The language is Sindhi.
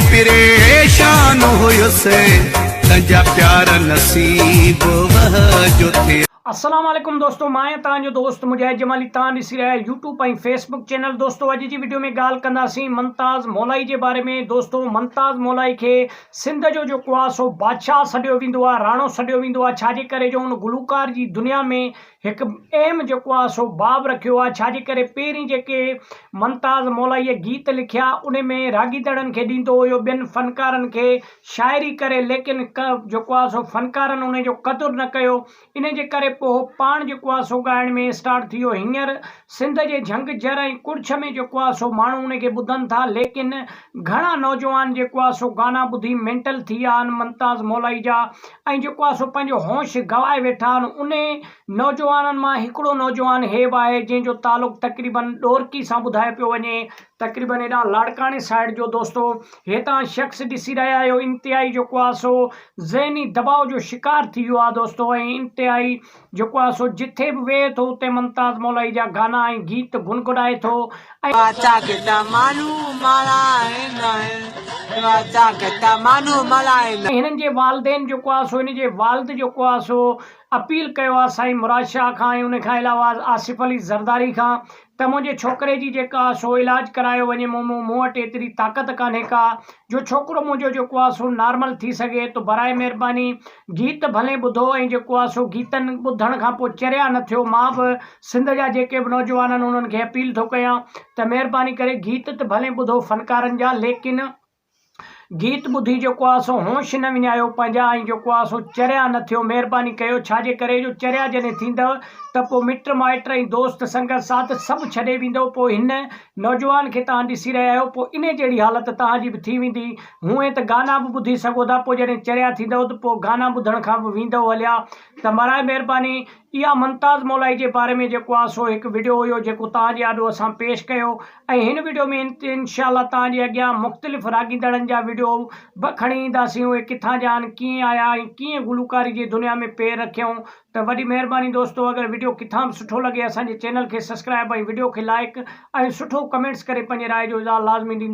پريشان هيس تنهنجا پيار نصيب وه جو ٿيا. السلام عليڪم دوستو مان آهيان توهان جو دوست مجاهد جمالي توهان ڏسي رهيا آهيو يوٽيوب ۽ فيسبڪ چينل دوستو اڄ جي وڊيو ۾ ڳالهه ڪنداسين ممتاز مولائي جي باري ۾ دوستو ممتاز مولائي کي سنڌ جو جيڪو آهي سو بادشاهه سڏيو ويندو آهي راڻو سڏيو ويندو آهي ڇاجي ڪري جو ان گلوڪار جي دنيا ۾ هڪ اهم جيڪو آهي سو باب رکيو آهي ڇاجي ڪري پهرين جيڪي ممتاز مولائيء گيت لکيا ان ۾ راڳيندڙن کي ڏيندو هيو ٻين فنڪارن کي شاعري ڪري ليڪن جيڪو آهي سو فنڪارن ان جو قدر نه ڪيو ان جي ڪري پوء هو پاڻ جيڪو آهي سو ڳائڻ ۾ اسٽارٽ ٿي ويو هينئر سنڌ جي جهنگ جر ۽ ڪڙڇ ۾ جيڪو آهي سو ماڻهو ان کي ٻڌن ٿا ليڪن گهڻا نوجوان جيڪو آهي سو گانا ٻڌي مينٽل ٿي ويا آهن ممتاز مولائي جا ۽ جيڪو آهي سو پنهنجو هوش گوائي ويٺا آهن انهي نوجوانن مان هڪڙو نوجوان هي به آهي جنهن جو تعلق تقريبن ڏورڪي سان ٻڌايو پيو وڃي تقريبن هيڏانهن لاڙڪاڻي سائيڊ جو دوستو هي توهان شخص ڏسي رهيا آهيو انتهائي جيڪو آهي سو ذهني دٻاء جو شڪار ٿي ويو آهي دوستو ۽ انتهائي جيڪو آهي سو جٿي به ويهي ٿو اتي ممتاز مولائي جا گانا ۽ گيت گنگنائي ٿو ۽. هنن جي والدين جيڪو آهي سو هن جي والد جيڪو آهي سو اپيل ڪيو آهي سائين مراد شاهه کان ۽ ان کان علاوه آصف علي زرداري کان ته منهنجي ڇوڪري جي جيڪا سو علاج ڪرايو وڃي مون مون وٽ ايتري طاقت ڪانهي ڪا جو ڇوڪرو منهنجو جيڪو آ سو نارمل ٿي سگهي ته براء مهرباني گيت ڀلي ٻڌو ۽ جيڪو آ سو گيتن ٻڌڻ کان پوء چريا نه ٿيو مان به سنڌ جا جيڪي به نوجوان آهن انهن کي اپيل ٿو ڪيان ته مهرباني ڪري گيت ته ڀلي ٻڌو فنڪارن جا ليڪن گيت ٻڌي جيڪو آ سو هوش نه وڃايو پنهنجا ۽ جيڪو آ سو چريا نه ٿيو مهرباني ڪيو ڇاجي ڪري جو چريا جڏهن ٿيندؤ ته پوء مٽ مائٽ ۽ دوست سنگت ساٿ سڀ ڇڏي ويندؤ پوء هن نوجوان کي توهان ڏسي رهيا آهيو پوء انهي جهڙي حالت توهان جي به ٿي ويندي هونئن ته گانا به ٻڌي سگهو ٿا پوء جڏهن چريا ٿيندؤ ته پوء گانا ٻڌڻ کان به ويندؤ هليا ته مراء مهرباني اها ممتاز مولائي جي باري ۾ جيڪو آ سو هڪ وڊيو هيو جيڪو توهان جي آڏو اسان پيش ڪيو ۽ هن وڊيو ۾ انشاء الله توهان جي اڳيان مختلف راڳيندڙن جا وڊيو به کڻي اينداسين اهي ڪٿان جا آهن ڪيئن آيا ۽ ڪيئن گلوڪاري جي دنيا ۾ پير رکيائون ته وڏي مهرباني دوستو اگر وڊيو ڪٿان به سٺو لڳي اسان جي چينل کي سسڪرائب ۽ وڊيو کي لائيڪ ۽ سٺو ڪمينٽس ڪري پنهنجي راء جو اظهار لازمي ڏيندا.